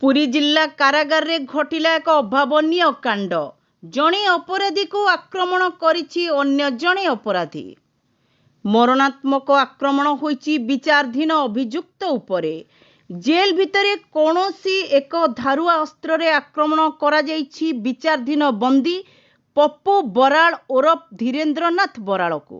ପୁରୀ ଜିଲ୍ଲା କାରାଗାରରେ ଘଟିଲା ଏକ ଅଭାବନୀୟ କାଣ୍ଡ। ଜଣେ ଅପରାଧୀକୁ ଆକ୍ରମଣ କରିଛି ଅନ୍ୟ ଜଣେ ଅପରାଧୀ। ମରଣାତ୍ମକ ଆକ୍ରମଣ ହୋଇଛି ବିଚାରାଧୀନ ଅଭିଯୁକ୍ତ ଉପରେ। ଜେଲ୍ ଭିତରେ କୌଣସି ଏକ ଧାରୁଆ ଅସ୍ତ୍ରରେ ଆକ୍ରମଣ କରାଯାଇଛି ବିଚାରାଧୀନ ବନ୍ଦୀ ପପୁ ବରାଳ ଓରଫ ଧୀରେନ୍ଦ୍ରନାଥ ବରାଳକୁ।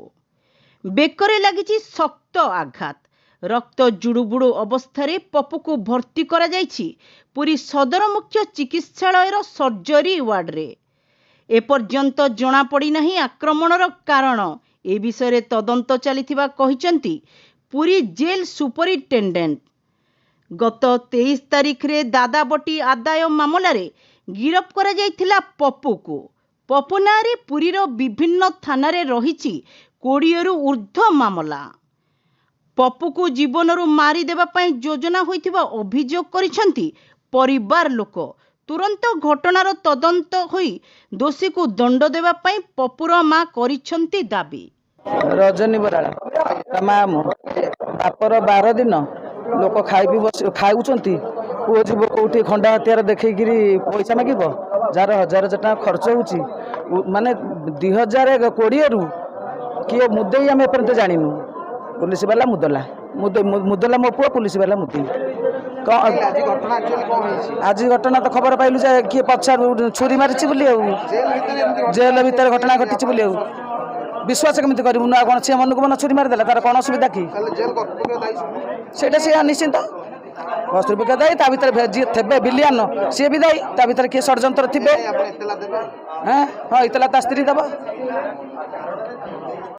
ବେକରେ ଲାଗିଛି ଶକ୍ତ ଆଘାତ। ରକ୍ତ ଜୁଡୁବୁଡୁ ଅବସ୍ଥାରେ ପପୁକୁ ଭର୍ତ୍ତି କରାଯାଇଛି ପୁରୀ ସଦର ମୁଖ୍ୟ ଚିକିତ୍ସାଳୟର ସର୍ଜରୀ ୱାର୍ଡରେ। ଏପର୍ଯ୍ୟନ୍ତ ଜଣାପଡ଼ିନାହିଁ ଆକ୍ରମଣର କାରଣ। ଏ ବିଷୟରେ ତଦନ୍ତ ଚାଲିଥିବା କହିଛନ୍ତି ପୁରୀ ଜେଲ୍ ସୁପରିଟେଣ୍ଡେଣ୍ଟ। ଗତ 23 ତାରିଖରେ ଦାଦାବଟି ଆଦାୟ ମାମଲାରେ ଗିରଫ କରାଯାଇଥିଲା ପପୁକୁ। ପପୁ ନାଁରେ ପୁରୀର ବିଭିନ୍ନ ଥାନାରେ ରହିଛି 20ରୁ ଉର୍ଦ୍ଧ୍ୱ ମାମଲା। ପପୁକୁ ଜୀବନରୁ ମାରିଦେବା ପାଇଁ ଯୋଜନା ହୋଇଥିବା ଅଭିଯୋଗ କରିଛନ୍ତି ପରିବାର ଲୋକ। ତୁରନ୍ତ ଘଟଣାର ତଦନ୍ତ ହୋଇ ଦୋଷୀକୁ ଦଣ୍ଡ ଦେବା ପାଇଁ ପପୁର ମା କରିଛନ୍ତି ଦାବି। ରଜନୀ ବରାଳ, ତା ମା ମୁଁ। ବାପର 12 ଦିନ ଲୋକ ଖାଇ ପିଇ ବସି ଖାଉଛନ୍ତି, ପୁଅ ଯିବ କେଉଁଠି ଖଣ୍ଡା ହତିଆର ଦେଖେଇକିରି ପଇସା ମାଗିବ, ଯାହାର ହଜାର ହଜାର ଟଙ୍କା ଖର୍ଚ୍ଚ ହେଉଛି। ମାନେ 2020ରୁ କିଏ ମୁଦେଇ ଆମେ ଏପର୍ଯ୍ୟନ୍ତ ଜାଣିନୁ। ପୁଲିସ ବାଲା ମୁଦଲା ମୁଦଲା ମୋ ପୁଅ, ପୁଲିସ ବାଲା ମୁଦେଇ କ'ଣ? ଆଜି ଘଟଣା ଆକ୍ଚୁଆଲି କ'ଣ ହେଇଛି? ଆଜି ଘଟଣା ତ ଖବର ପାଇଲୁ ଯେ କିଏ ପଛାରୁ ଛୁରୀ ମାରିଛି ବୋଲି, ଆଉ ଜେଲ୍ ଭିତରେ ଏମିତି ଘଟଣା? ଜେଲ ଭିତରେ ଘଟଣା ଘଟିଛି ବୋଲି। ଆଉ ବିଶ୍ୱାସ କେମିତି କରିବୁ ନା କ'ଣ? ସିଏ ମନକୁ ମନ ଛୁରୀ ମାରିଦେଲା, ତାର କ'ଣ ଅସୁବିଧା କି? ତାହେଲେ ଜେଲ୍ କର୍ତ୍ତୃପକ୍ଷ ଦାୟୀ ସବୁ? ସେଇଟା ସିଏ ନିଶ୍ଚିନ୍ତ କର୍ତ୍ତୃପକ୍ଷ ଦାୟୀ। ତା ଭିତରେ ଯିଏ ଥିବେ ବିଲିଆନ, ସିଏ ବି ଦାୟୀ। ତା ଭିତରେ କିଏ ଷଡ଼ଯନ୍ତ୍ର ଥିବେ। ଆପଣ ଏତଲା ଦେବେ? ହଁ, ଏତଲା ତା ସ୍ତ୍ରୀ ଦେବ।